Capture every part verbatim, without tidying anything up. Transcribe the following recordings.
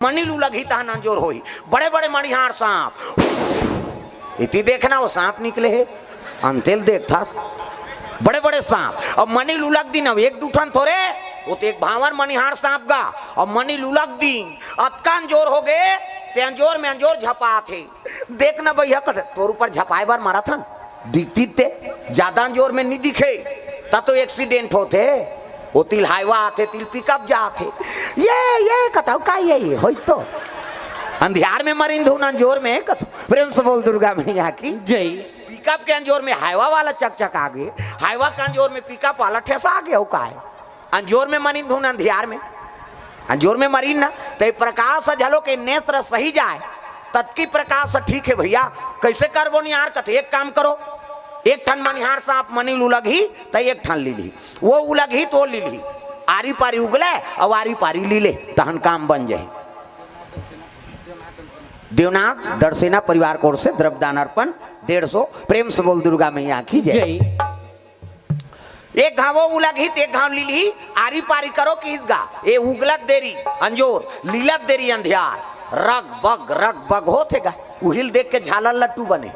Money लुलगही तहन अंजोर होही। बड़े बड़े मणिहार सांप, इति देखना वो सांप निकले हे, अंतेल देखथस। बड़े बड़े सांप। अब मनी लुलग दिन, अब एक दू ठन थोरे, वो तो एक भांवर मणिहार सांप गा। अब मनी लुलग दिन, अतका अंजोर हो गे, ते अंजोर में अंजोर झपात हे। देखना भैया, कथे तोर ऊपर झपाए बर मारत हन, दिखती ते ज्यादा अंजोर में नहीं दिखे, त तो एक्सीडेंट होथे। वो तिल हाईवा आथे, तिल पिकअप जाथे। ये, ये कथव का ये, ये होई तो। अंधियार में मरिन धुन अंजोर में कथव। प्रेम से बोल दुर्गा मैया की। जय। पिकअप के अंजोर में हाईवा वाला चकचका गे, हाईवा के अंजोर में पिकअप वाला ठेसा गे, हो का हे? अंजोर में मरिन धुन अंधियार में, अंजोर में मरिन ना, ते प्रकाश झलो के नेत्र सही जाए, ततकी प्रकाश ठीक हे भैया। कैसे करबो निहार? कथे एक काम करो, एक ठन मनिहार सांप मनी लुलगही, त एक ठन लीलही, वो उलगही तो लीलही, आरी पारी उगले अउ आरी पारी लीले, तहन काम बन जाही। देवनाथ दरसेना परिवार कोर से द्रव्यदान अर्पण डेढ़ सौ। प्रेम से बोल दुर्गा मैया की जय। जय। एक घाव वो उलगही, एक घाव लीलही, आरी पारी करो किस गा। ए उगलत देरी अंजोर, लीलत देरी अंधियार, रग बग रग बग होथे गा। उहिल देख के झालर लट्टू बने,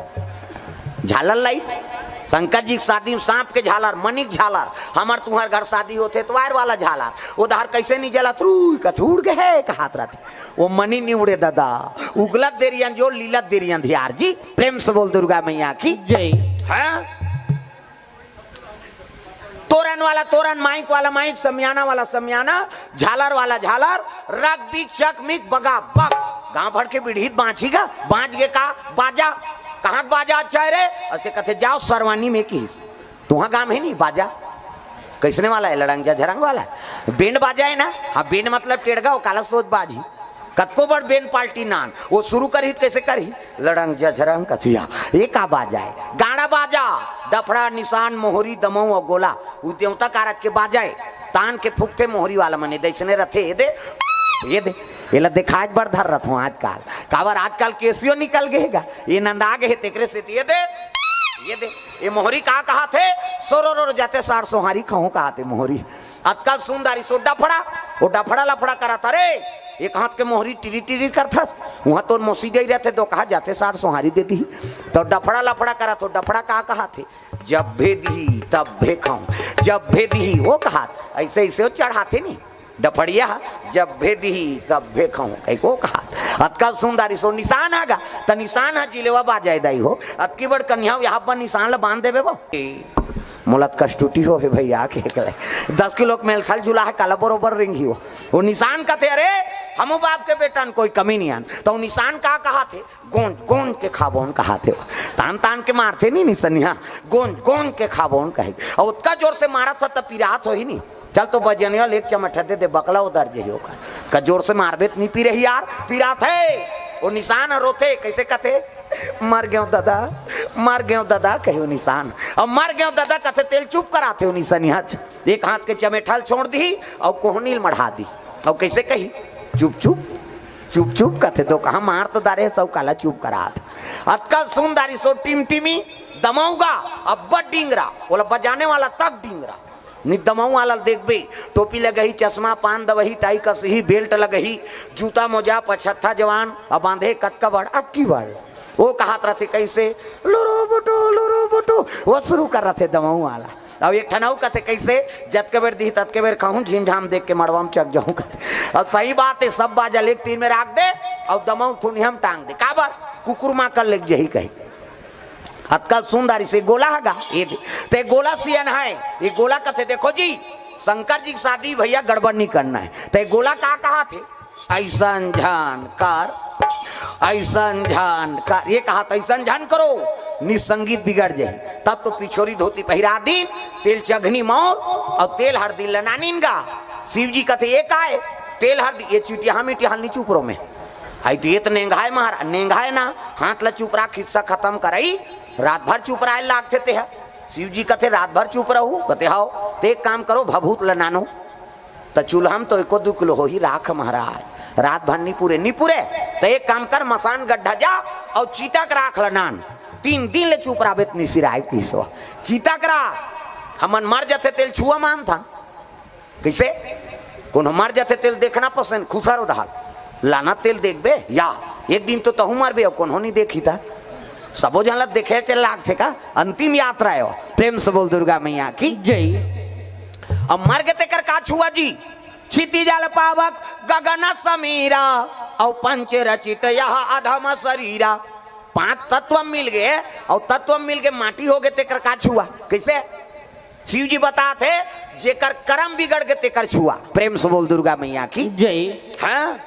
झालर लाइट। शंकर जी के शादी में सांप के झालर, मनिक झालर, हमर तुहर घर शादी होथे तो वायर वाला झालर, वो दहर कैसे नहीं जलत, रूई कथुड़ गे हे कहात रहथे। वो मनी नहीं उड़े दादा, उगलत देरी अंजोर, लीलत देरी अंधियार जी। प्रेम से बोल दुर्गा मैया की जय। हाँ? तोरन वाला तोरन, माइक वाला माइक, समियाना वाला समियाना, झालर वाला झालर, रग बिक चक मिक बगा बग। गांव भर के बिढ़ीत बांची गा, बांच गे का बाजा, कहाँ के बाजा अच्छा हे रे? असे कथे जाओ सरवानी में की, तुहा गांव हे नहीं बाजा, कैसने वाला हे? लड़ंग झझरंग वाला बेंड बाजा हे ना। हाँ, बेंड मतलब टेड़गा, वो काला सोच बाजी। कतको बड़ बेंड पार्टी नान, वो शुरू करही त कैसे करही? लड़ंग झझरंग कथिया, ये का बाजा हे? गाड़ा बाजा, डफड़ा, निशान, मोहरी, दमऊ अउ गोला, वो देवता कारज के बाजा हे। तान के फूकथे मोहरी वाला मने, दइसने रथे, ये दे, ये दे, ये ला देखाज बर धर रथों आजकल। काबर आजकल केसियो निकल गे हे गा, ये नंदा गे हे, तेकरे से ये दे, ये दे, ये मोहरी का कहाथे? सोरो रो जाते सार सोहारी खहूं कहाथे मोहरी। अतका सुंदर इसो डफड़ा, वो डफड़ा लफड़ा करत, अरे, एक हाथ के मोहरी टिरी टिरी करथस, वहां तोर मौसी गई रहते तो कहा जाते सार सोहारी दे दी, तो डफड़ा लफड़ा करत हो, डफड़ा का कहाथे? जब भेदही तब भेखऊं, जब भेदही वो कहात, ऐसे ऐसे वो चढ़ाथे नहीं, डफड़िया, जब भेदही तब भेखऊं, कहीं को कहात। अतका सुंदर इसो निशान आगा, त निशान हा जिलेवा बाजाए दाई हो, अतकी बड़ कन्या यहाँ पर निशान ला बांध देबे बा। मोला त कष्टुटी हो हे भैया, के कले दस किलो के मेलथल झुला हे, काला बरोबर रिंग ही हो। वो निशान कथे, अरे, हमू बाप के बेटन कोई कमी नहीं आन। तो निशान का कहाथे? गोंज, गोंज के खाबोन कहाथे। तान, तान के मारथे नहीं निसनिया, गोंज, गोंज के खाबोन कहे। और उतका जोर से मारत था, तब पिरात हो ही नहीं। चल तो बजनिया ले एक चमट दे दे, बकला उधर जे हो कर। का जोर से मारबे त नहीं पी रही यार, पिरात हे। वो निशान ह रोथे, कैसे कथे? मर गयो दादा, मर गयो दादा, कहे वो निशान। अब मर गयो दादा कथे, तेल चुप कराथे वो निशानिया। एक हाथ के चमेठल छोड़ दी और कोहनील मढ़ा दी। और कैसे कही? चुप चुप, चुप चुप कथे तो कहा मार तो दारे सब काला चुप करात। अतका सुन दारी सो टिमटिमी दमऊगा, अब्बड़ डिंगरा, बोला बजाने वाला तक डिंगरा। नि दमऊ वाला देखबे, टोपी लगही, चश्मा, पान दवही, टाई कसही, बेल्ट लगही, जूता मोजा, पछत्था जवान, अब बांधे कतका बड़, अतकी बड़। वो कहात रहथे कैसे, लुरु बुटु, लुरु बुटु, वो शुरू कर रहथे दमऊ वाला। अब एक ठन अउ कथे कैसे, जतके बेर दिही ततके बेर खाहूं, झीम झाम देख के मड़वा में चक जाहूं कथे। अब सही बात हे, सब बाजा एक तीर में राख दे, और दमऊ थुनिया में टांग दे, काबर? कुकुर मां कर लेके जही कही। अतका सुंदर इसे गोला हगा, ये दे। ते गोला सियन है, ये गोला कथे, देखो जी, शंकर जी की शादी भैया गड़बड़ नहीं करना है। ते गोला का कहाथे? ऐसन झन कर, ऐसन झन कर, ये कहाथे, ऐसन झन करो, नि संगीत बिगड़ जाए। तब तो पिछोरी धोती पहिरा दीन, तेल चघनी मौर और तेल हरदी लनानिन गा। शिव जी कथे, ये का है? तेल हरदी, ये चिटिया मिटिया हल नहीं चुपरो में। आई तो ये तो नेंगाए महाराज, नेंगाए ना, हाथ ला चुप रहा, खिस्सा खत्म करई, रात भर चुप रहा लागथे ते है। शिव जी कथे, रात भर चुप रहू? कथे, हाव। ते एक काम करो, भभूत ल नानो, त चूल्हा में तो एको दू किलो होही राख महाराज, रात भर नी पूरे, नी पूरे। त एक काम कर, मसान गड्ढा जा और चीता के राख ल नान, तीन दिन ले चुप रहबे त निसिराय किसो। चीता के राख, हमन मर जथे तेल छुआ मानथन। कैसे? कोनो मर जथे तेल देखना पसंद, खुसर उधार। लाना तेल देखबे या एक दिन तो तहूँ मरबे, अउ कोनो नहीं देखी था। सबो झन ला देखे चल लागथे का? अंतिम यात्रा हे वो। प्रेम से बोल दुर्गा मैया की। जय। अब मर गे तेकर का छुआ जी? क्षिति जल पावक गगन समीरा, अउ पंच रचित यह अधम शरीरा। पांच तत्व मिल गे, अउ तत्व मिल के माटी हो गे, तेकर का छुआ? कैसे? शिव जी बतात हे, जेकर करम बिगड़ गे तेकर छुआ। प्रेम से बोल दुर्गा मैया की। जय। हाँ,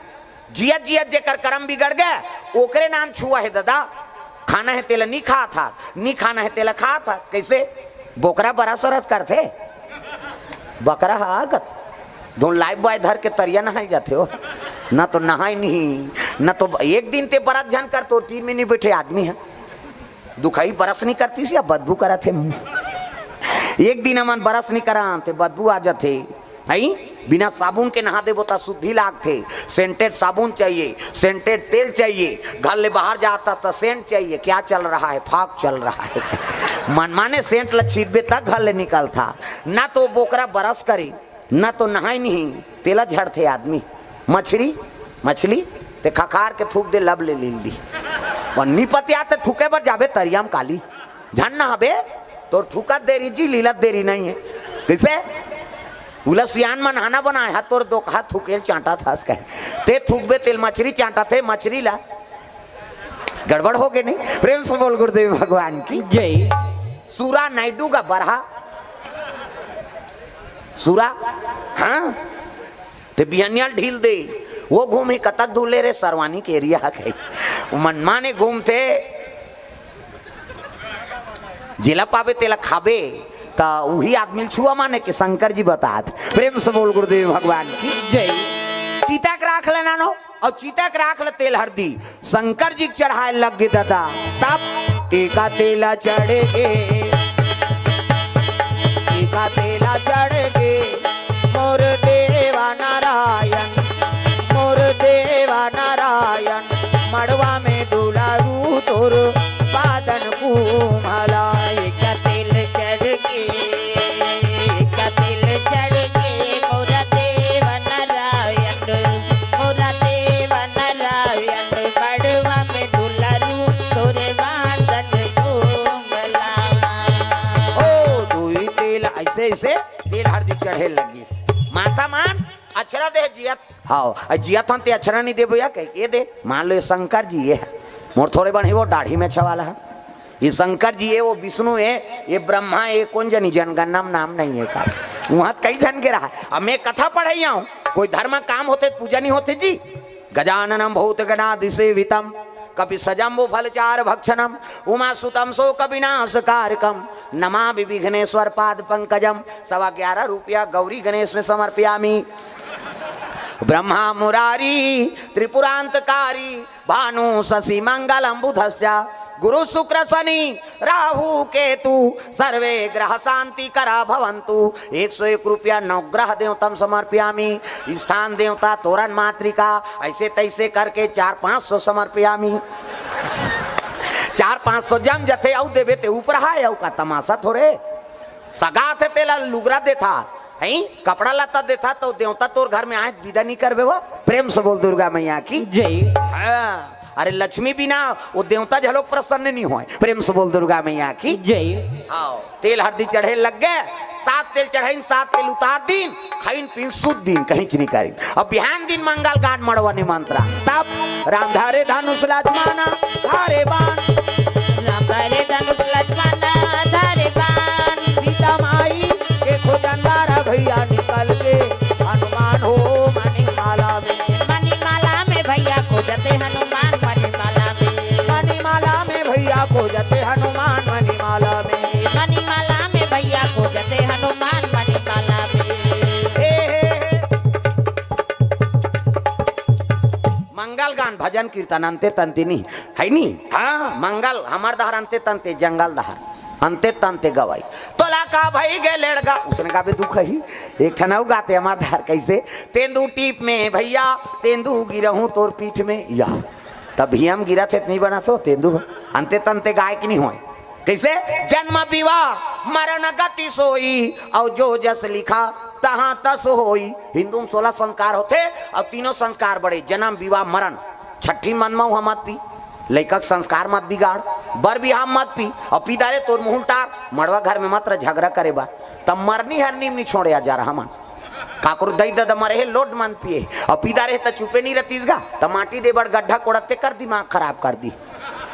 जियत जियत जेकर करम बिगड़ गे, ओकरे नाम छुआ हे दादा। खाना हे तेला नी खात हा, नी खाना हे तेला खात हा। कैसे? बोकरा बरस वरस करथे, बकरा हा आगत धुन लाइफ बॉय धर के तरिया नहाई जाथे हो, ना तो नहाई नहीं, ना तो एक दिन ते बरस झन कर, तो टीम में नहीं बैठे आदमी है। दुखई बरस नहीं करतीस या बदबू करत हे मुंह। एक दिन हमन बरस नहीं करा ते बदबू आ जाथे। हई, बिना साबुन के नहा देबो त शुद्धि लागथे। सेंटेड साबुन चाहिए, सेंटेड तेल चाहिए, घर ले बाहर जाता त सेंट चाहिए। क्या चल रहा है? फाग चल रहा है। मनमाने सेंट ल छींचबे त घर ले निकलथा, ना तो बोकरा बरस करी, ना तो नहाई नहीं, तेला झड़थे आदमी। मछरी, मछली, ते खखार के थूक दे, लब ले लील दी। और निपतिया ते थूके बर जाबे तरिया म काली। झन नहाबे, तोर थूकत देरी जी, लीलत देरी नहीं है। कैसे? उला सियान मन हाना बनाए हा, तोर दो कहा थूकेल चांटा थास कहे। ते थूकबे तेल मछरी चांटा थे, मछरी ला। गड़बड़ हो गए नहीं? प्रेम से बोल गुरुदेव भगवान की। जय। सूरा नायडू का बरहा। सूरा, हाँ? ते बिहनिया ल ढील दे, वो घूम ही कतक धूले रे, सरवानी के एरिया हक है। वो मनमाने घूमथे, जेला पाबे तेला खाबे, त उही आदमी ल छुआ माने के शंकर जी बतात। प्रेम से बोल गुरुदेव भगवान की। जय। चिता के राख ले नानो, अउ चिता के राख ले तेल हरदी शंकर जी के चढ़ाए लग गे दादा। तब एका तेला चढ़ गे, एका तेला चढ़ गे, मोर देवा नारायण, मोर देवा नारायण, मड़वा में दुलारू तोर पादन कुमला। एका तेल चढ़ गे, एका तेल चढ़ गे, मोर देवा नारायण, मोर देवा नारायण, मड़वा में दुलारू तोर पादन कुमला। ओ, दुई तेल ऐसे, ऐसे तेल हरदी चढ़े लगिस। माता मान, अक्षरा दे जियत। हाँ, अ जियत हन ते अक्षरा नहीं देबो या कह के दे। मान लो ये शंकर जी ये है। मोर थोड़े बन ही वो दाढ़ी में छवाला है। ये शंकर जी ये, वो विष्णु है, ये ब्रह्मा है, कौन जनी जनगणना में नाम नहीं है का। वहाँ कई झन के रहा। अब मैं कथा पढ़ाई आऊँ, कोई धर्म काम होथे त पूजा नहीं होथे जी। गजाननं भूतगणादिसेवितं कपित्सजम्बूफलचारुभक्षणं उमासुतं शोकविनाशकारकं नमामि विघ्नेश्वर पाद पंकजम। सवा ग्यारह रुपया गौरी गणेश में समर्पयामि। ब्रह्मा मुरारी त्रिपुरांतकारी भानु शशि मंगलम बुधस्य गुरु शुक्र शनि राहु केतु सर्वे ग्रह शांति करा भवंतु। एक सौ एक रुपया नवग्रह देवतम समर्पयामी। स्थान देवता तोरण मातृका ऐसे तैसे करके चार पाँच सौ समर्पयामी। चार पाँच सौ जम जथे अउ देबे ते ऊपर हाय अउ का तमाशा थोरे। सगा थे तेला लुगरा देथा, हैं? कपड़ा लत्ता देथा तो देवता तोर घर में आए त विदा नहीं करबे वो। प्रेम से बोल दुर्गा मैया की। जय। हाँ। अरे लक्ष्मी बिना वो देवता झलोक प्रसन्न नहीं होय। प्रेम से बोल दुर्गा मैया की। जय। हाँ। तेल हरदी चढ़े लग गे, सात तेल चढ़ाइन, सात तेल उतार दीन, खाइन पीन सुत दीन, कहीं च नहीं करीन। अब बिहान दिन मंगल गान मड़वा निमंत्रण। तब राम धारे धनुष लक्ष्मण धारे बाण। राम धारे धनुष लक्ष्मण धारे बाण। सीता माई के खोजन द्वारा भैया निकल के हनुमान हो मणिमाला में। मणिमाला में भैया खोजते हनुमान मणिमाला में। मणिमाला में भैया खोजते हनुमान मणिमाला में। मणिमाला में भैया खोजते हनुमान मणिमाला में। हे, हे, हे। मंगल गान भजन कीर्तन अंते तंते नहीं है नी। हाँ, मंगल हमर दहर अंते तंते जंगल दहर अंते तंते गवाई। तोला का भई गे लेड़गा, उसने का भी दुख ही। एक ठन अउ गाते हमर दहर कैसे, तेंदू टीप में भैया, तेंदू गिरहूं तोर पीठ में या। तब भी हम गिरत हे त नहीं बना तो तेंदू अंते तंते गाय की नहीं होय। कैसे? जन्म विवाह मरण गति सोई, और जो जस लिखा तहाँ तस होई। हिंदू में सोलह संस्कार होथे, अउ तीनों संस्कार बड़े, जन्म, विवाह, मरण। छठी मन म उहाँ मत पी, लइका के संस्कार मत बिगाड़, बर बिहाव मत पी, अउ पी डारे तोर मुँह उल्टार, मड़वा घर में मत रह झगड़ा करे बर। त मरनी हरनी में नी छोड़े आ जा रहा मन। काकरो दई ददा मरे हे, लोड मन पिए, अउ पी डारे हे त चुपे नी रहतीस गा, त माटी दे बर गड्ढा कोड़त ते कर दिमाग खराब कर दी।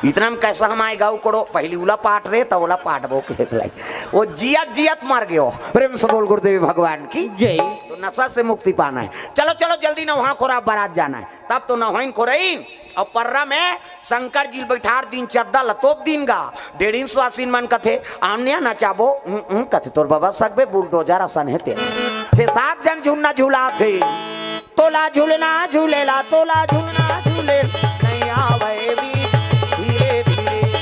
इतना में कैसा हम आए गाँव कोड़ो, पहली उला पाट रहे, त ओला पाटबो के लाई। वो जियत जियत मर गयो। प्रेम से बोल गुरुदेव भगवान की। जय। तो नशा से मुक्ति पाना है। चलो, चलो, जल्दी नौहा खोरा बारात जाना है। तब तो नौहाइन खोरइन अउ पर्रा में शंकर जी ल बैठार दिन, चद्दा ल तोप दिन गा। डेढ़िन सुवासिन मन कथे, "आमनिया नचाबो?" "उं, उं," कथे, "तोर बाबा सकबे बुलडोजर असन हे तेला।" छे सात झन झुन्ना झुलाथे। तोला झुलना झुलेला, तोला झुलना झुलेला, नहीं आवे भी धीरे धीरे।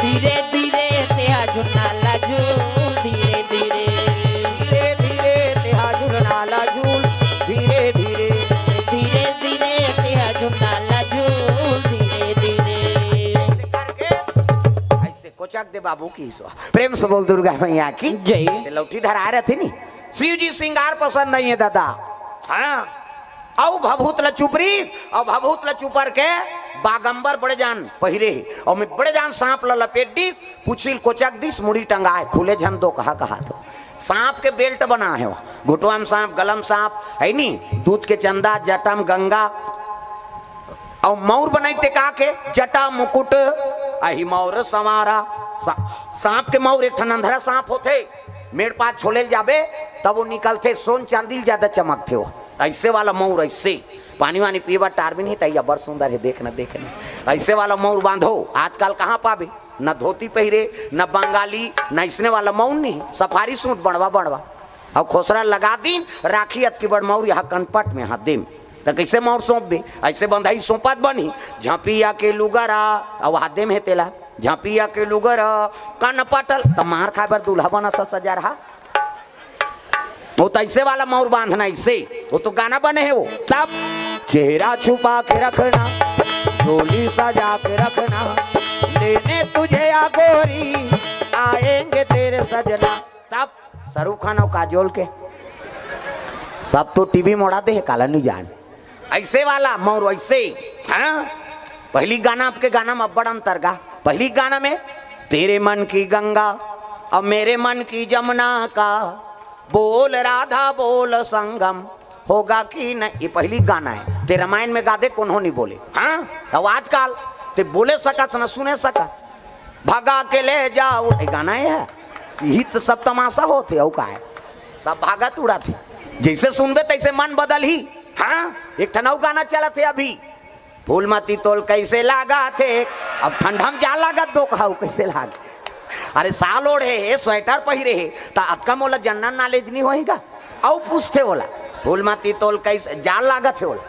धीरे धीरे तेहा झुलना ला झूल, धीरे धीरे। धीरे धीरे तेहा झुलना ला झूल, धीरे धीरे। धीरे धीरे तेहा झुलना ला झूल, धीरे धीरे। ऐसे करके, ऐसे कोचक दे बाबू की सो। प्रेम से बोल दुर्गा मैया की। जय। से लौठी धरा रहती नी। शिव जी श्रृंगार पसंद नहीं है दादा। हाँ। अउ भभूत ल चुपरी, अउ भभूत ल चुपर के बागंबर बड़े जान पहिरे हे, अउ में बड़े जान सांप ल लपेट दिस, पुछिल कोचक दिस, मुड़ी टंगाए, खुले झन दो कहा कहा तो। सांप के बेल्ट बना हे, घुटवा में सांप, गलम सांप, है नी, दूध के चंदा, जटा में गंगा, अउ मौर बनाई ते का के, जटा मुकुट, अहि मौर संवारा। सा-, सांप के मौर एक ठन अंधरा सांप होथे, मेड़ पास छोले ल जाबे, तब वो निकलथे, सोन चांदी ल ज्यादा चमकथे वो। ऐसे वाला मौर, ऐसे पानी वानी पीए बर टार भी नहीं, तैया बड़ सुंदर है, देख न, देख न। ऐसे वाला मौर बांधो, आजकल कहाँ पाबे? न धोती पहिरे, न बंगाली, न इसने वाला मौर नहीं, सफारी सूट बनवा बनवा। अब खोसरा लगा दिन, राखी अतकी बड़ मौर यहाँ कनपट में हाथ दे में। त कैसे मौर सौंपबे? ऐसे बंधाई सौंपत बनी, झपिया के लुगरा, अब हाथ दे में है तेला, झपिया के लुगरा, कनपट ल, त मार खाए बर दूल्हा बना था सजा रहा। वो तो ऐसे वाला मौर बांधना, ऐसे। वो तो गाना बने है वो। तब चेहरा छुपा के रखना, डोली सजा के रखना, लेने तुझे या गोरी, आएंगे तेरे सजना। तब शाहरुख खान अउ काजोल के सब तो टीवी मोड़ा दे हे, काला नहीं जान। ऐसे वाला मौर वैसे, हाँ? पहली गाना, आपके गाना में अब्बड़ अंतर गा। पहली गाना में, "तेरे मन की गंगा और मेरे मन की जमुना का, बोल राधा बोल संगम होगा कि नहीं।" ये पहली गाना है, ते रामायण में गा दे, कोनो नहीं बोले। हाँ, अब आजकल ते बोले सकस न सुने सकस, "भगा के ले जाओ", ये गाना है, यही तो सब तमाशा होथे, अउ का है, सब भागत उड़ाथे। जैसे सुनबे तैसे मन बदलही। हाँ, एक ठन अउ गाना चलत हे अभी, "फूलमती तोल कैसे लागत हे।" अब ठंडा में जा लागत दो कहू कैसे लाग। अरे साल ओढ़े हे, स्वेटर पहिरे हे, त अतका मोला जनरल नॉलेज नहीं होही का? अउ पूछथे ओला, "फूलमती तोल कैसे जा लागत हे?" ओला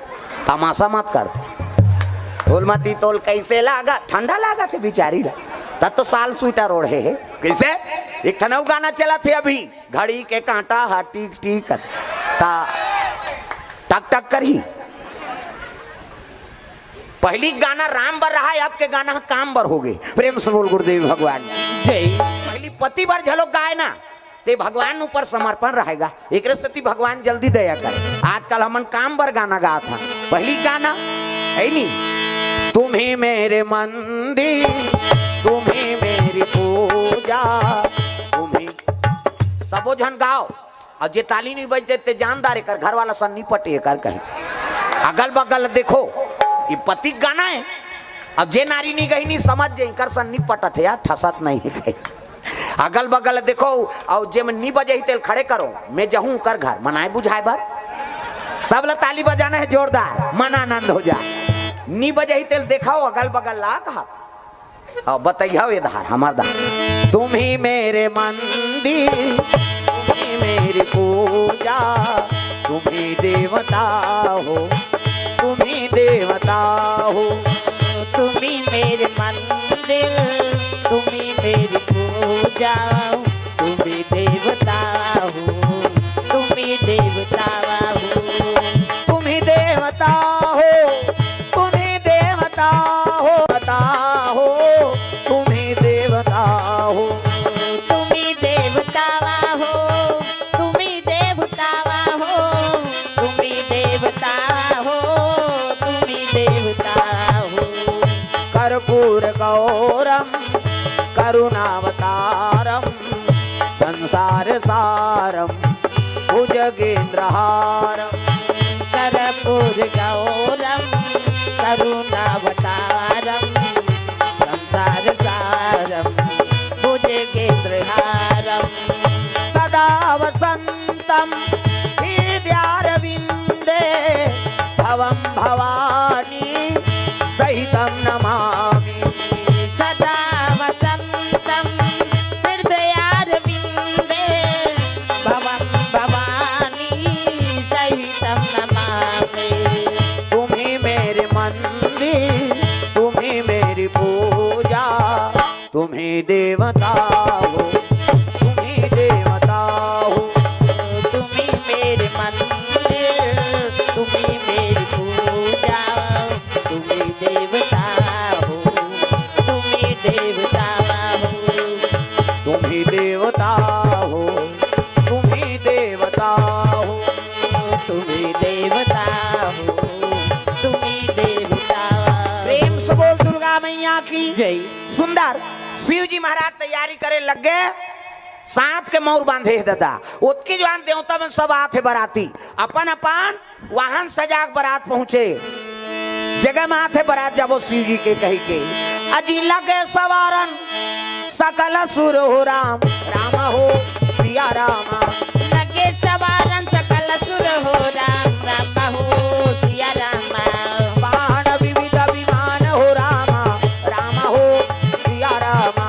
तमाशा मत करते। "फूलमती तोल कैसे लागत?" ठंडा लागत हे बिचारी ला, तब तो साल स्वेटर ओढ़े हे। कैसे? एक ठन अउ गाना चलत हे अभी, "घड़ी के कांटा हा टीक टीक ता टक टक करही।" पहली गाना राम बर रहा है, आपके गाना काम बर हो गए। प्रेम से बोल गुरुदेव भगवान की। जय। पहली पति बर झलो गाए ना, ते भगवान ऊपर समर्पण रहेगा। एकरे सेती भगवान जल्दी दया करे। आजकल हमन काम बर गाना गात हन। पहली गाना है नी, "तुम ही मेरे मंदिर, तुम ही मेरी पूजा, तुम ही।" सबो झन गाओ। अउ जे ताली नहीं बजते, ते जानदार एकर घर वाला सन नहीं पटे, एकर कहीं। अगल बगल देखो, ये पति के गाना है। अब जे नारी नहीं गई, नहीं समझ जे, एकर सन नहीं पटत है यार, ठसत नहीं है कहीं। अगल बगल देखो, अउ जे मन नहीं बजे ही तेल खड़े करो, मैं जहूं कर घर मनाए बुझाए बर। सब ला ताली बजाना है जोरदार, मन आनंद हो जाए। नहीं बजे ही तेल देखाओ अगल बगल ला कहा। अब बतैया ये धार, हमार धार। "तुम ही मेरे मंदिर, तुम ही मेरी पूजा, तुम ही देवता हो, तुम ही देवता हो।" तुम ही मेरे मंदिर, तुम ही मेरी पूजा, तुम ही देवता हो, तुम ही देवता हो। तुम ही देवता हो, तुम ही देवता हो, बता हो, तुम ही देवता हो। तुम ही देवता हो, तुम ही देवता कर्पूरगौरं करुणावतारं संसारसारं भुजगेन्द्रहारं। कर्पूरगौरं करुणावतारं संसारसारं भुजगेन्द्रहारं। सदा वसन्तं हृदयारविन्दे भवं भवानी सहितं नमामि। सदा वसन्तं हृदयारविन्दे भवं भवानी सहितं नमामि। तुम ही मेरे मंदिर, तुम ही मेरी पूजा, तुम ही देवता हो, तुम ही देवता हो। तुम ही मेरे मंदिर, तुम ही मेरी पूजा, तुम ही देवता हो, तुम ही देवता हो। तुम ही देवता हो, तुम ही देवता हो। तुम ही देवता हो, तुम ही देवता हो। प्रेम से बोल दुर्गा मैया की जय। सुंदर। शिव जी महाराज तैयारी करे लग गए। सांप के मौर बांधे हे ददा। ओतकी जुवान देवता मन सब आथे बराती, अपन अपन वाहन सजा के बरात पहुंचे। जगह में आथे बरात जाबो शिव जी के कहि के। अजी लगे सवारन सकल सुर हो राम, राम हो सिया राम। लगे सवारन सकल सुर हो राम, राम हो सिया राम। वाहन विविध विमान हो राम, राम हो सिया राम।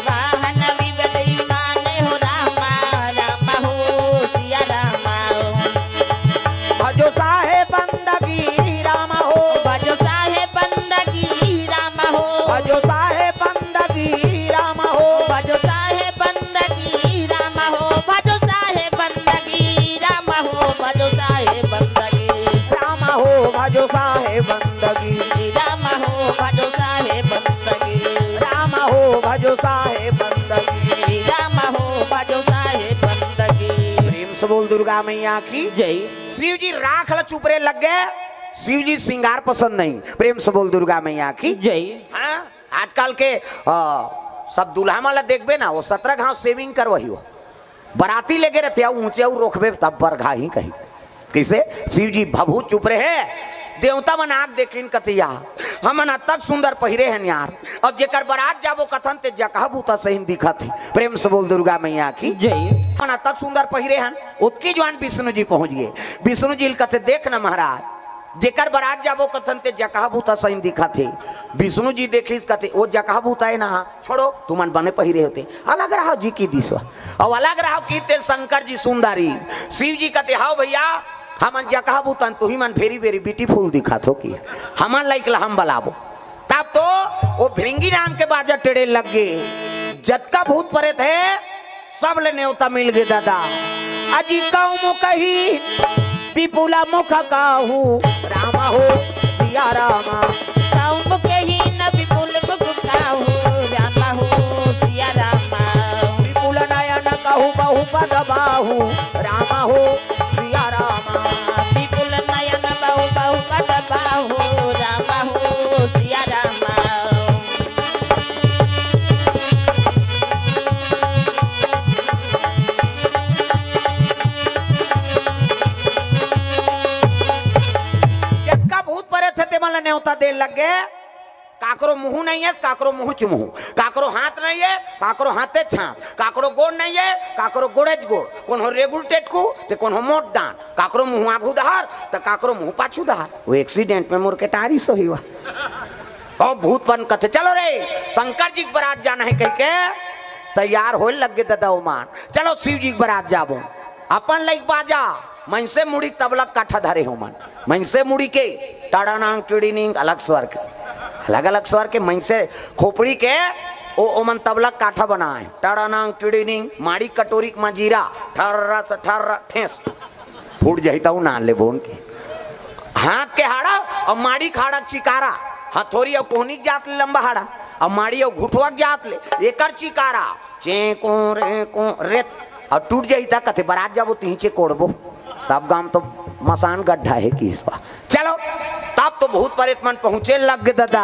वाहन विविध विमान हो राम, राम हो सिया राम। भजो साहेब बंदगी राम हो। भजो साहेब बंदगी राम हो। भजो साहेब बंदगी राम हो। भजो साहेब बंदगी राम हो। भजो साहेब बंदगी राम हो। भजो साहेब बंदगी राम हो। भजो साहेब बंदगी राम हो। भजो साहेब बंदगी राम हो। भजो साहेब बंदगी राम हो। भजो साहेब बंदगी। प्रेम से बोल दुर्गा मैया की जय। शिव जी राख ल चुपरे लग गए। शिव जी श्रृंगार पसंद नहीं। प्रेम से बोल दुर्गा मैया की जय। हाँ, आजकल के आ, सब दूल्हा मन ला देखबे ना, वो सत्रह घाव सेविंग करवही हो। बराती लेके रहते, ऊंचे अउ रोकबे तब बरघा ही कही। किसे? शिव जी भभूत चुप रहे। देवता मन आग देखिन कतिया, हमन अतक सुंदर पहिरे हन यार। अब जेकर बरात जाबो कथन ते जकहा बूता सहिन दिखत हे। प्रेम से बोल दुर्गा मैया की जय। हमन अतक सुंदर पहिरे हन। ओतकी जुवान विष्णु जी पहुंच गए। विष्णु जी ल कथे, देख न महाराज, जेकर बरात जाबो कथन ते जकहा बूता सहिन दिखत हे। विष्णु जी देखिस कथे, ओ जकहा बूता हे ना, छोड़ो, तुमन बने पहिरे होते, अलग रहो जी की दिसवा। अउ अलग रहो की तेल शंकर जी सुंदरी। शिव जी कथे, हाव भैया, हमन जकहा बूता हन, तुही मन very very beautiful दिखत हो कि हमन लइक ला हम बलाबो। तब तो वो भृंगी नाम के बाजा टेढ़े लग गए। जतका भूत प्रेत हे, सब ले नेवता मिल गए दादा। अजी कौम कही विपुल मुख काहू, राम हो सिया राम। कौम कही न विपुल मुख काहू, राम हो सिया राम। विपुल नयन कहू बहु पद बाहू, राम हो सिया राम। विपुल नयन बहु बहु पद बाहू, राम हो सिया राम। जतका भूत प्रेत हे, तेमन ला नेवता दे लग गे। काकरो मुंह नहीं हे, काकरो मुंह च मुंह, काकरो हाथ नहीं हे, काकरो हाथे च हाथ, काकरो गोड़ नहीं हे, काकरो गोड़े च गोड़, कोनो रेगुल टेटकू, ते कोनो मोट डांड, काकरो मुंह आघू डहर, त काकरो मुंह पाछू डहर। वो एक्सीडेंट में मोर के टारी सो ही हुआ। ओ भूत मन कथे, चलो रे, शंकर जी के बरात जाना हे कहिके तैयार होए लग गे ददा ओमन। चलो शिव जी के बरात जाबो। अपन लइक बाजा, मइनसे मुड़ी के तबला काठा धरे हे ओमन। मइनसे मुड़ी के टाड़ानांग टिड़ीनिंग अलग स्वर के, अलग अलग स्वर के मइनसे खोपड़ी के ओ, ओमन तबला काठा बनाए। टाड़ानांग टिड़ीनिंग, माड़ी कटोरी के मजीरा, ठर्रा से ठर्रा ठेस। फूट जाही त उ नान ले बोन के। हाथ के हाड़ा अउ माड़ी के हाड़ा के चिकारा, हथोरी अउ कोहनी के जात ले लंबा हाड़ा, अउ माड़ी अउ घुटवा के जात ले एकर चिकारा, चें को रे को रेत, अउ टूट जाही त कथे बरात जाबो तिही चे कोड़बो। सब गांव तो मसान गड्ढा हे कि इस बार। चलो, तब तो भूत प्रेत मन पहुंचे लग गे ददा।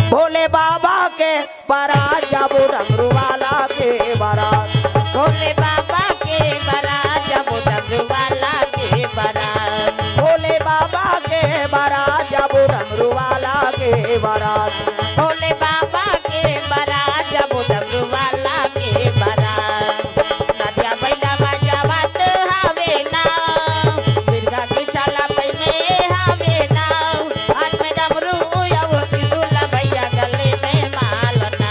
भोले बाबा के बारात, जाबो डमरू वाला के बारात। भोले बाबा के बारात, जाबो डमरू वाला के बारात। भोले बाबा के बारात, जाबो डमरू वाला के बारात। भोले बाबा के बारात, जाबो डमरू वाला के बारात। नदिया बइला बजावत हवे ना, मिर्गा के छाला पहिने हवे ना। हाथ में डमरू अउ त्रिशूल, भइया गले में माला ना।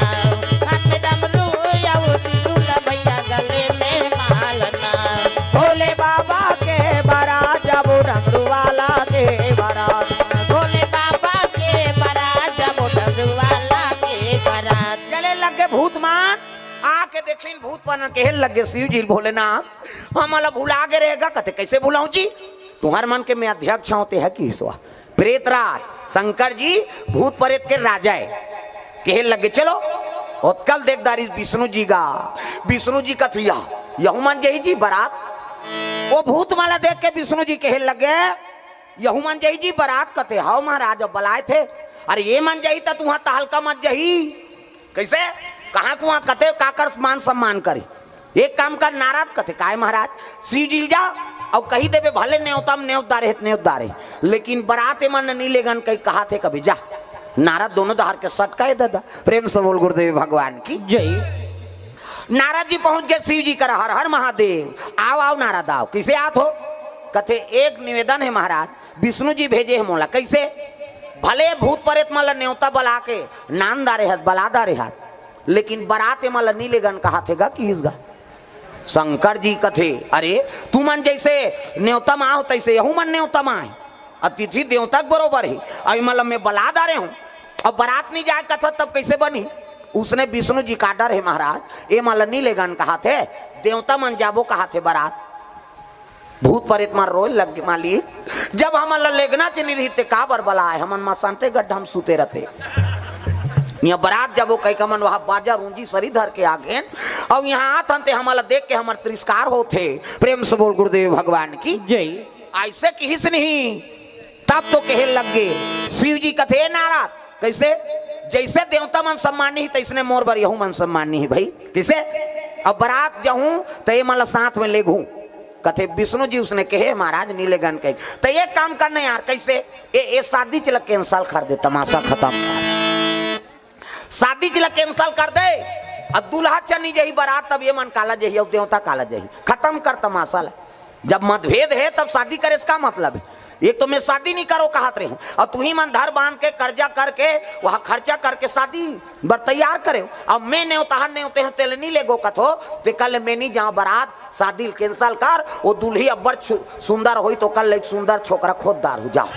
हाथ में डमरू अउ त्रिशूल, भइया गले में माला ना। भोले बाबा के बारात, जाबो डमरू वाला के बारात। भोले बाबा के बारात, जाबो डमरू वाला के बारात। चले लगे भूत मन, आके देखिन भूत मन, कहे लगे शिव जी भोलेनाथ, हमला भुला गे रहेगा। कथे, "कइसे भुलाहूं जी? तुंहर मन के मैं अध्यक्ष हंव, तेहा किहिस वा। प्रेत राज, शंकर जी भूत प्रेत के राजा हे।" कहे लगे, "चलो।" ओतका ल देख डारिस विष्णु जी गा। विष्णु जी कथे, "या, यहू मन जही जी बारात।" ओ भूत मन ला देख के विष्णु जी कहे लगे, "यहू मन जही जी बारात?" कथे, "हव महाराज, अब बलाय थे।" "अरे, ए मन जही त तुंहर तहलका मच जही।" "कइसे? कहां कुहां कथे काकर मान सम्मान करे?" "एक काम कर नारद," कथे, "काय महाराज?" "शिव जी ल जा अउ कहि देबे, भले नेवता म नेवत डारे हे त नेवत डारे, लेकिन बारात ए मन ल नी लेगन कहि कहाथे कभी, जा।" नारद दोनों डहर के सटकाए ददा। प्रेम से बोल गुरुदेव भगवान की। जय। नारद जी पहुंच गे शिव जी करा, "हर हर महादेव।" "आव, आव नारद आव।" "कइसे आत हो?" कथे, "एक निवेदन हे महाराज, विष्णु जी भेजे हे मोला।" "कइसे?" "भले भूत प्रेत मन ल नेवता बला के नांद डारे हस, बला डारे हस, लेकिन बारात ए मन ल नी लेगन कहाथे गा, किहिस गा।" शंकर जी कथे, "अरे, तुमन जइसे नेवता म आव, तइसे यहू मन नेवता म आय। अतिथि देवता के बरोबर हे। अउ ए मन ल मैं बला डारे हंव, अउ बारात नी जाय कथस, तब कइसे बनही?" उसने विष्णु जी का डर हे महाराज, ए मन ल नी लेगन कहाथे, देवता मन जाबो कहाथे बारात। भूत प्रेत मन रोय लग गे, "मालिक, जब हमन ल लेगना च नी रहिस ते काबर बलाय? हमन मसानते गड्ढा म सुते रहते। इहां बारात जाबो कहिके हमन वहां बाजा रूंजी सरी धर के आ गेन, अउ इहां आत हन ते हमन ल देख के हमर तिरस्कार होथे।" प्रेम से बोल गुरुदेव भगवान की। जय। अइसे किहिस नहीं, तब तो कहे लग गे। शिव जी कथे, "ए नारद, कइसे? जइसे देवता मन सम्मानी हे, तइसने मोर बर यहू मन सम्मानी हे भई। कइसे? अब बारात जाहूं, त ए मन ल साथ में लेगहूं।" कथे, "विष्णु जी उसने कहे, महाराज, नी लेगन कहे। त एक काम करना यार, कइसे? ए, ए शादी च ल cancel कर दे, तमाशा खतम कर। शादी च ल cancel कर दे, अउ दूल्हा च नी जही बारात, तब ए मन काला जही, अउ देवता काला जही। खतम कर तमाशा ल।" जब मतभेद हे, तब शादी करे से का मतलब हे? एक तो मैं शादी नी करो कहत रहेंव, अउ तुहीं मन धर बांध के, कर्जा करके, वहां खर्चा करके शादी बर तैयार करेव। अब मैं नेवतहन नेवते हंव, तेला नी लेगो कथो, ते कल मैं नी जांव बारात, शादी ल cancel कर, ओ दुल्ही अब्बड़ छु-, सुंदर होही, त ओकर ले सुंदर छोकरा खोज डारहूं, जाव।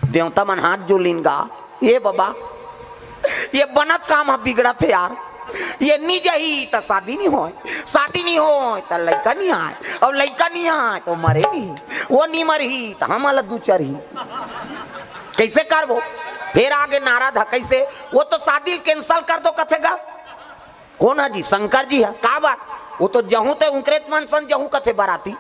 देवता मन हाथ जोड़िन गा, ए बबा, ए बनत काम ह बिगड़त हे यार। ए नी जही त शादी नी होय, शादी नी होय त लइका नी आय, अउ लइका नी आय त मरे नी, ओ नी मरही त हमन ल दू चरही। कइसे करबो? फेर आगे नारद ह, कइसे? ओ तो शादी ल cancel कर दो कथे गा। कोन ह जी? शंकर जी ह। काबर? ओ तो जहूं ते उंकरे मन सन जहूं कथे बाराती।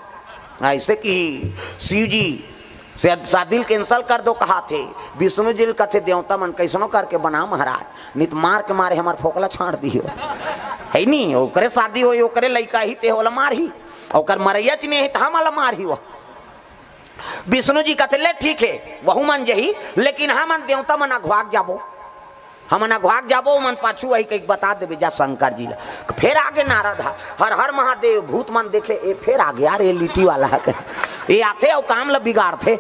अइसे कि शिव जी से शादी ल cancel कर दो कहाथे, विष्णु जी ल कथे, "देवता मन कइसनो करके बना महाराज, नी त मार के मारे हमर फोकला छांट दिही।" हे नी, ओकरे शादी होही, ओकरे लइका ही, ते ओला मारही, ओकर मरइया च नी हे त हमला मारही वो। विष्णु जी कथे, "ले ठीक हे, वहू मन जही, लेकिन हमन देवता मन अघुवाक जाबो।" हमन अघुवाक जाबो, ओमन पाछू आही कहिके बता देबे जा शंकर जी ला। फेर आगे नारद ह, "हर हर महादेव।" भूत मन देखे, "ए फेर आगे यार, ए लिट्टी वाला ह, ए आथे अउ काम ला बिगाड़थे।"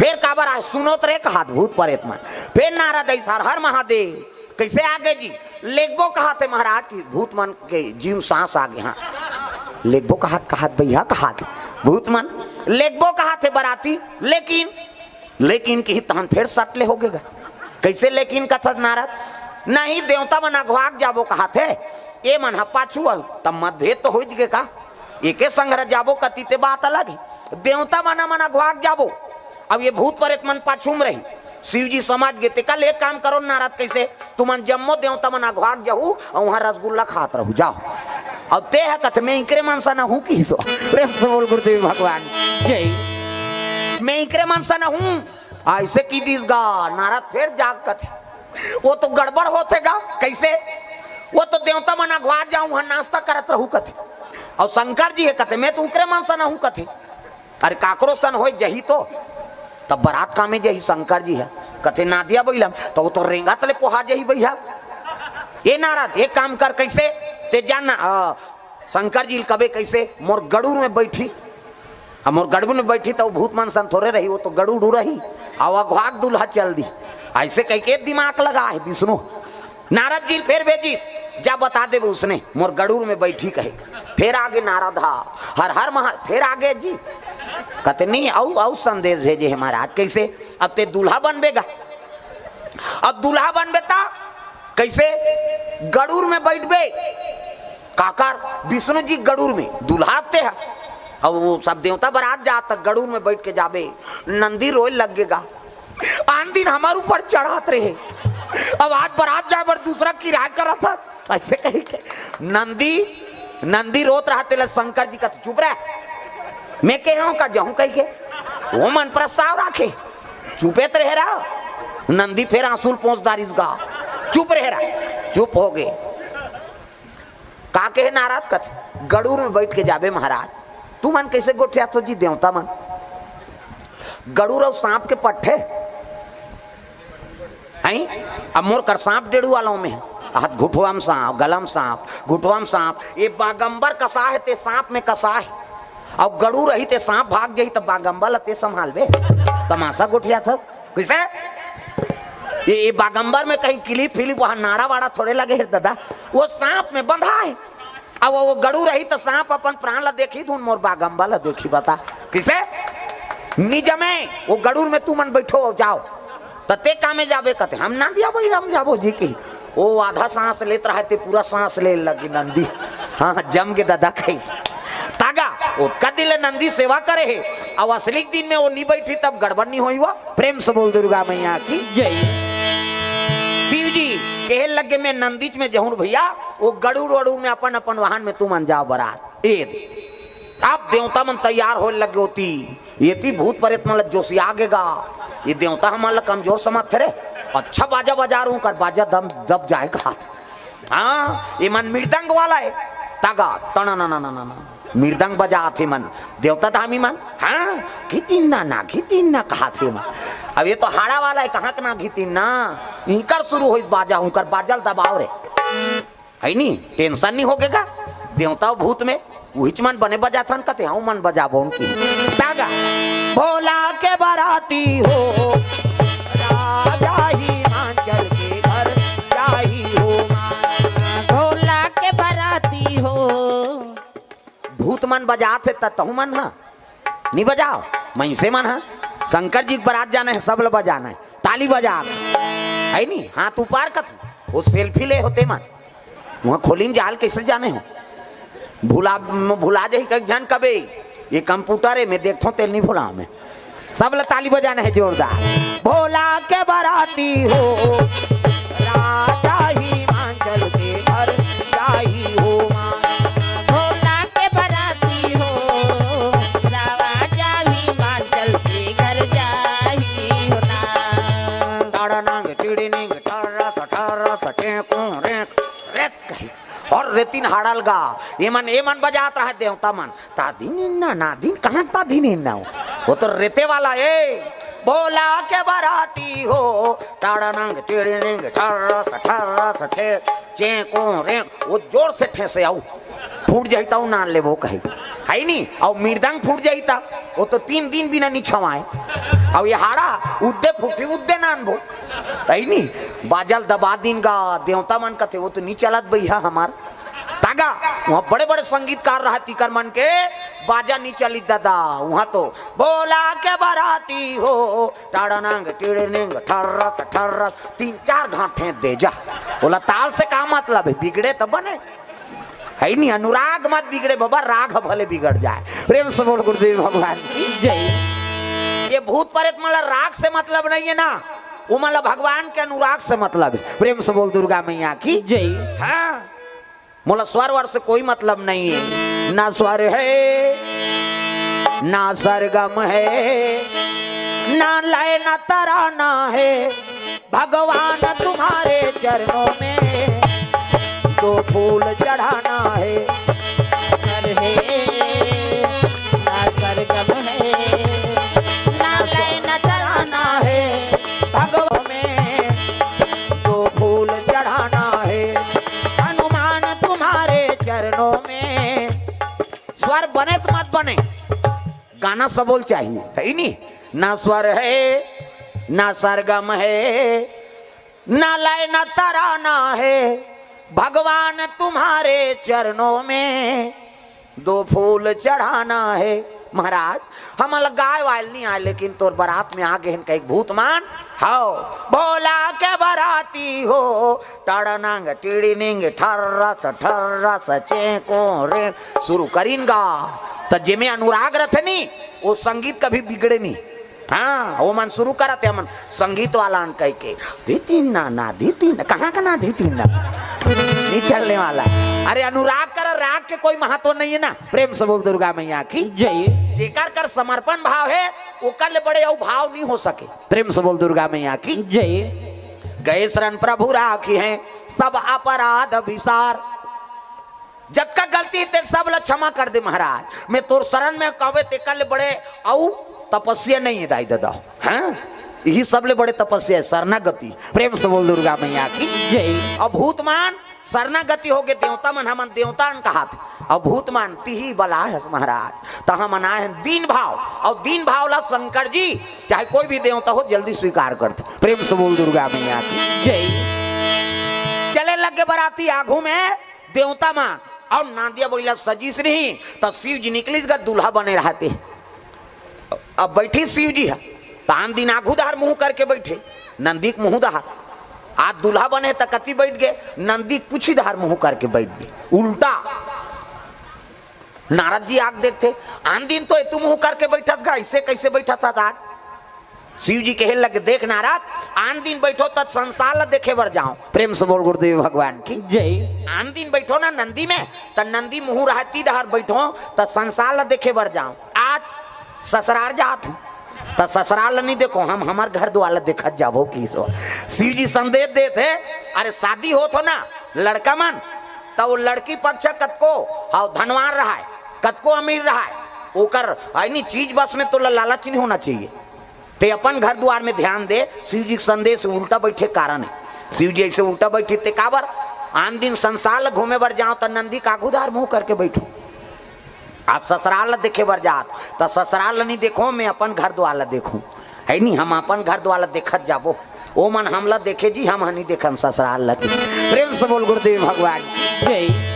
फेर काबर आय, सुनोत रे कहात भूत परेत मन। फेर नारद अइस, "हर हर महादेव।" कइसे आगे जी? "लेगबो कहाथे महाराज कि भूत मन के जीव सांस आगे।" हाँ, लेगबो कहात, कहात भैया कहात भूत मन, "लेगबो कहाथे बराती, लेकिन लेकिन किही तहन फेर सट ले होगे गा।" कइसे लेकिन कथस नारद? "नहीं, देवता मन अघुवाक जाबो कहाथे, ए मन ह पाछू अउ तब मतभेद तो होइच गे का? एके संघरा जाबो कती ते बात अलग हे। देवता मन, मन अघुवाक जाबो, अब ए भूत परेत मन पाछू म रही।" शिव जी समझ गे, ते कल एक काम करो नारद, कइसे? "तुमन जम्मो देवता मन अघुवाक जाहू अउ उहां रसगुल्ला खात रहू, जाव।" अउ ते ह कथे, "मैं इंकरे मन सन हूं," किहिस। प्रेम से बोल गुरुदेव भगवान जय। "मैं इंकरे मन सन हूं, अइसे कहि दिस गा, नारद फेर जाग कथे, "वो तो गड़बड़ होथे गा।" "कइसे?" "वो तो देवता मन अघवा जाहूं, उहां नास्ता करत रहूं," कथे, "अउ शंकर जी हे," कथे, "मैं तो उकरे मन सन हूं," कथे। "अरे, काकरो सन होय जही तो, तब बरात कामे जही शंकर जी हे?" कथे, "नादिया बइलम, त वो तो रेंगत ले पोहा जही भइया।" "ए नारद, एक काम कर, कइसे? ते जान ना, आ, शंकर जी ल कबे कइसे, मोर गड़ूर में बइठी, अब मोर गड़ूर में बइठी, त वो भूत मन सन थोरे रही, वो तो गड़ूर रही, अउ अघवाक दूल्हा चल दी।" अइसे कहिके दिमाग लगा हे विष्णु। नारद जी ल फेर भेजिस, "जा बता देबे उसने, मोर गड़ूर में बइठी," कहे। फेर आगे नारद हा, "हर हर महा-," फेर आगे जी, कथे, "नहीं, अउ, अउ संदेश भेजे हे महाराज।" "कइसे?" "अब ते दूल्हा बनबे गा, अब दूल्हा बनबे त कइसे?" "गड़ूर में बइठबे।" "काकर?" "विष्णु जी गड़ूर में, दूल्हा ते ह।" अब वो सब देवता बरात जात, त गड़ूर में बइठ के जाबे, नंदी रोय लग गे गा। "आन दिन हमर ऊपर चढ़त रहे, अब आज बरात जाय बर दूसरा किराया करत ह," अइसे कहिके नंदी, नंदी रोत रहत हे, तेला शंकर जी कथे, "चुप रह, मैं कहे हंव का जाहूं कहिके, वो मन प्रस्ताव राखे, चुपे त रहे रहा।" नंदी फेर आंसू ल पोंछ डारिस गा, "चुप रहे रहा।" चुप होगे। का कहे नारद कथे, "गड़ूर में बइठ के जाबे महाराज।" "तुमन कइसे गोठियाथो जी देवता मन? गड़ूर अउ सांप के पट्ठे? हैं? अब मोर कर सांप डेड़ू वाला में, हाथ घुटवा में सांप, गला में सांप, घुटवा में सांप, ये बागंबर कसा हे, ते सांप में कसा हे, अउ गड़ूर रही ते सांप भाग जही, त बागंबर ल ते संभालबे? तमाशा गोठियाथस।" कइसे? ये, ये बागंबर में कहीं किलिप फिलिप, वहां नाड़ा वाड़ा थोरे लगे हे दादा, वो सांप में बंधा हे। अब वो गड़ूर रही त सांप अपन प्राण ला देखही धुन, मोर बागंबर ला देखही, बता। कइसे? निजमे, वो गड़ूर में तुमन बइठो अउ जाव। त ते कामे जाबे कथे, "हम नंदिया बइलम जाबो जी," कही। वो आधा सांस लेत रहा हे, ते पूरा सांस ले लगी नंदी। हाँ, जम गे दादा कही। तागा, ओतका दिन ले नंदी सेवा करे हे, अउ असली दिन में वो नी बइठी तब गड़बड़ नी होही वो। प्रेम से बोल दुर्गा मैया की जय। शिव जी कहे लगे, "मैं नंदीच में जहूं भइया, वो गड़ूर वड़ूर में अपन अपन वाहन में तुमन जाव बरात।" ए दे। अब देवता मन तैयार होय लगे होती, एती भूत परेत मन ल जोशिया गे गा, ये देवता हमन ल कमजोर समझथे रे, अच्छा बाजा बजा रहूं कर बाजा दम दब जाय कहाथे। हाँ, ये मन मृदंग वाला हे। तागा, तणा ना ना ना ना ना। मृदंग बजाथे मन, देवता धामी मन। हाँ, घितिन्ना ना, घितिन्ना कहाथे मन। अब ये तो हाड़ा वाला हे, कहाँ के ना घितिन्ना? इकर शुरू होइस बाजा, उकर बाजा ल दबाव रे। हइ नी? Tension नी होगे गा? देवता भूत में उहिच मन बने बजाथन कथे, "हऊ मन बजाबो उनकी।" तागा, भोला के बराती हो, राजा हिमाचल के घर जाही हो माँ। भोला के बराती हो। भूत मन बजात हे त तहू मन ह नी बजाव। मइनसे मन ह शंकर जी के बरात जाना हे, सब ल बजाना हे, ताली बजा के, हइ नी? हाथ ऊपर कथू, वो selfie ले होते मन। उहाँ खोली में जाल कइसे जाने हो? भुला, भुला जाही कई झन कबे, ये computer हे, मैं देखथों, तेल नी भुला मैं। सब ल ताली बजाना हे जोरदार। भोला के बराती हो, राजा हिमाचल के घर जाही हो माँ। भोला के बराती हो, राजा हिमाचल के घर जाही हो ना। टाड़ा नांग टिड़ी निंग, टारा सा, टारा सा, टेकू रेक, रेक कही। अउ रेतिन हाड़ा ल गा, एमन, एमन बजात रहा देवता मन। तादिन इन्ना, नादिन, कहाँ तादिन इन्ना हो? वो तो रेते वाला हे। भोला के बराती हो, टाड़ा नंग, टिड़ी निंग, ठर्रस, ठर्रस, ठे, चेंको, रेंक। वो जोर से ठेसे अउ फूट जाही त अउ नान लेबो कही। हइ नी? अउ मृदंग फूट जाही त वो तो तीन दिन बिना नी छवाए। अउ ये हाड़ा उद्दे फूटी, उद्दे नानबो। हइ नी? बाजा ल दबा दिन गा, देवता मन कथे, "वो तो नी चलत भइया हमार।" तागा, उहाँ बड़े-बड़े संगीतकार रहय, तिकर मन के बाजा नी चलिस दादा। उहाँ तो भोला के बराती हो, टाड़ानंग, टिड़निंग, ठर्रस, ठर्रस, तीन चार घाट फेंक दे जा। ओला ताल से का मतलब हे, बिगड़े त बने। हइ नी, अनुराग मत बिगड़े बाबा, राग भले बिगड़ जाय। प्रेम से बोल गुरुदेव भगवान की जय। ये भूत प्रेत मन ला राग से मतलब नइ हे ना, ओमन ला भगवान के अनुराग से मतलब हे। प्रेम से बोल दुर्गा मैया की जय। हाँ। मोला स्वर वर से कोई मतलब नइ हे, ना स्वर हे, ना सरगम हे, ना लय ना तराना है भगवान तुम्हारे चरणों में, दो फूल चढ़ाना है। स्वर है ना सरगम है, ना लय ना तराना है भगवान में, दो फूल चढ़ाना है हनुमान तुम्हारे चरणों में। स्वर बने तो मत बने, गाना सबोल चाहिए, है ही नहीं। ना स्वर है, ना सरगम है, ना लय ना तराना है भगवान तुम्हारे चरणों में, दो फूल चढ़ाना है। महाराज, हमन ल गाय वाल नहीं आय, लेकिन तोर बरात में आ गए हैं कई भूत मन। हव, भोला के बराती हो, टड़नंग टिड़िनिंग ठर्रस ठर्रस चेंको रे, शुरू करिन गा। त जेमे अनुराग रथे नी, वो संगीत कभी बिगड़े नहीं। हाँ, वो मन शुरू करत हे, मन संगीत वाला न कह के, "धितिन ना, ना, धितिन ना।" कहाँ का ना धितिन ना? नहीं चलने वाला। अरे, अनुराग कर राग के कोई महत्व नहीं है ना। प्रेम से बोल दुर्गा मैया की। जय। जेकर कर समर्पण भाव है, ओकर ले बड़े अउ भाव नहीं हो सके। प्रेम से बोल दुर्गा मैया की। जय। गए शरण प्रभु राखी है सब अपराध विसार। जतका गलती हे, ते सब ला क्षमा कर दे महाराज। मैं तोर शरण में कहवे, तेकर ले बड़े अउ तपस्या नहीं है दाई ददा। हाँ, यही सब ले बड़े तपस्या है, शरणागति। प्रेम से बोल दुर्गा मैया की। जय। अब भूत मन शरणागति हो गे, देवता मन हमन देवता अन कहात। अब भूत मन तिही बला है महाराज, त हमन आए हैं दीन भाव, अउ दीन भाव ला शंकर जी चाहे कोई भी देवता हो जल्दी स्वीकार करथे। प्रेम से बोल दुर्गा मैया की। जय। चले लगे बराती आगू में देवता मन, अउ नांदिया बइला सजीस नहीं, त शिव जी निकलिस गा दूल्हा बने रहते। अब बैठी शिव जी ह, त आन दिन आगू डहर मुंह करके बैठे, नंदी के मुंह डहर। आज दूल्हा बने त कति बैठ गे, नंदी के पूछी डहर मुंह करके बैठ गे, उल्टा। नारद जी आके देखथे, आन दिन तो एतू मुंह करके बैठत गा, ऐसे कैसे बैठत हस आज? शिव जी कहे लगे, देख नारद, आन दिन बैठों त संसार ला देखे बर जाओं। प्रेम से बोल गुरुदेव भगवान की। जय। आन दिन बैठों ना नंदी में, त नंदी मुंह रहती डहर बैठों, त संसार ला देखे बर जाओं। आज ससुरार जात हूं, त ससुरार ला नहीं देखों, हम हमर घर दुआर ला देखत जाबो किसो। शिव जी संदेश देथे, अरे शादी होत हो ना लड़का मन, त वो लड़की पक्ष कतको, हाँ, धनवान रहाय, कतको अमीर रहाय, ओकर, है नी, चीज बस में तोला लालच नहीं होना चाहिए। ते अपन घर दुआर में ध्यान दे। शिव जी के संदेश उल्टा बैठे कारण है। शिव जी ऐसे उल्टा बैठे ते काबर? आन दिन संसार ला घूमे बर जाओं त नंदी के आगू डहर मुंह करके बैठों। आज ससुरार ला देखे बर जात, त ससुरार ला नहीं देखों, मैं अपन घर दुआर ला देखों। है नी, हम अपन घर दुआर ला देखत जाबो, ओ मन हमला देखे जी, हम ह नहीं देखन ससुरार ला। प्रेम से बोल गुरुदेव भगवान की। जय।